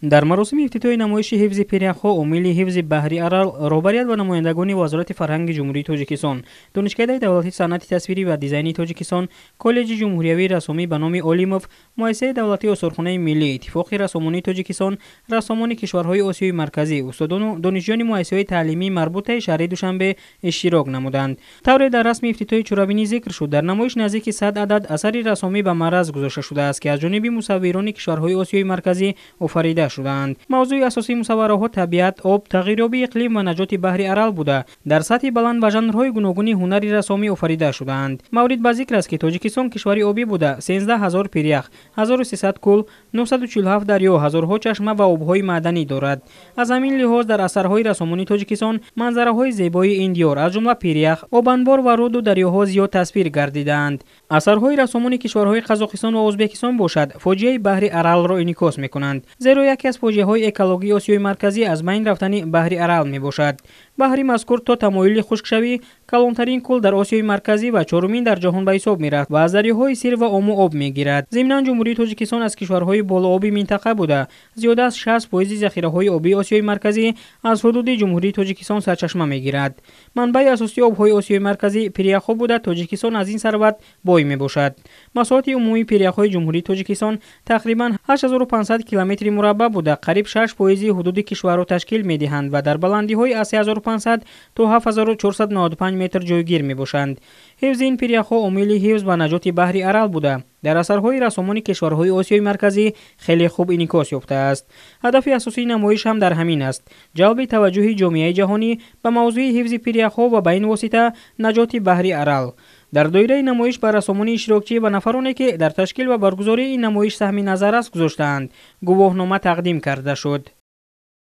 Дар маросими ифтитоҳи намоиши ҳифзи пиряхҳо, омили ҳифзи баҳри Арал, роҳбарият ва намояндагони Вазорати фарҳанги Ҷумҳурии Тоҷикистон, Донишкадаи давлатии санъати тасвирӣ ва дизайни Тоҷикистон, Коллеҷи ҷумҳуриявии рассомӣ ба номи Олимов, Муассисаи давлатии осорхонаи миллӣ, Иттифоқи рассомонии Тоҷикистон, рассомони кишварҳои Осиёи Марказӣ, устодону донишҷӯёни муассисаҳои таълимии марбутаи шаҳри Душанбе иштирок намуданд. Тавре дар расми ифтитоҳи чорабинӣ зикр шуд, дар намоиш наздики 100 адад асари рассомӣ ба маъраз гузошта шудааст, ки аз ҷониби мусаввирони кишварҳои Осиёи Марказӣ офарида шудаанд. Мавзӯи асосии мусаввараҳо табиат, об, тағйирёбии иқлим ва наҷоти баҳри Арал буда, дар сатҳи баланд ва жанрҳои гуногуни ҳунари рассомӣ офарида шудаанд. Маврид ба зикр аст, ки Тоҷикистон кишвари обӣ буда, 13 ҳазор пирях, 1300 кӯл, 947 дарё, ҳазорҳо чашма ва обҳои маъданӣ дорад. Аз ҳамин лиҳоз дар асарҳои рассомони Тоҷикистон манзараҳои зебои ин диёр, аз ҷумла пирях, обанбор ва руду дарёҳо зиёд тасвир гардидаанд. Асарҳои рассомони кишварҳои Қазоқистон ва Ӯзбекистон бошад, фоҷиаи баҳри Аралро инъикос мекунанд. Зеро яке аз фоҷиаҳои экологии Осиёи Марказӣ аз байн рафтани баҳри Арал мебошад. Баҳри мазкур то тамоюли хушкшавӣ калонтарин кӯл дар Осиёи Марказӣ ва чорумин дар ҷаҳон ба ҳисоб мерафт ва аз дарёҳои Сир ва Ому об мегирад. Зимнан Ҷумҳурии Тоҷикистон аз кишварҳои болооби минтақа буда, зиёда аз 60% захираҳои обии Осиёи Марказӣ аз ҳудуди Ҷумҳурии Тоҷикистон сарчашма мегирад. Манбаи асосии обҳои Осиёи Марказӣ пиряхҳо буда, Тоҷикистон аз ин сарват бой мебошад. Масоҳати умумии пиряхҳои Ҷумҳурии Тоҷикистон тақрибан 8500 километри мураббаъ буда, қариб 6% ҳудуди кишварро ташкил медиҳанд ва дар баландиҳои аз 3500 то 7495 метр ҷойгир мебошанд. Ҳифзи ин пиряхҳо омили ҳифз ва наҷоти баҳри Арал буда, дар асарҳои рассомони кишварҳои Осиёи Марказӣ хеле хуб инъикос ёфтааст. Ҳадафи асосии намоиш ҳам дар ҳамин аст: ҷалби таваҷҷӯҳи ҷомеаи ҷаҳонӣ ба мавзӯи ҳифзи пиряхҳо ва ба ин восита наҷоти баҳри Арал. Дар доираи намоиш ба рассомони иштирокчӣ ва нафароне, ки дар ташкил ва баргузории ин намоиш саҳми назаррас гузоштаанд, гувоҳнома тақдим карда шуд.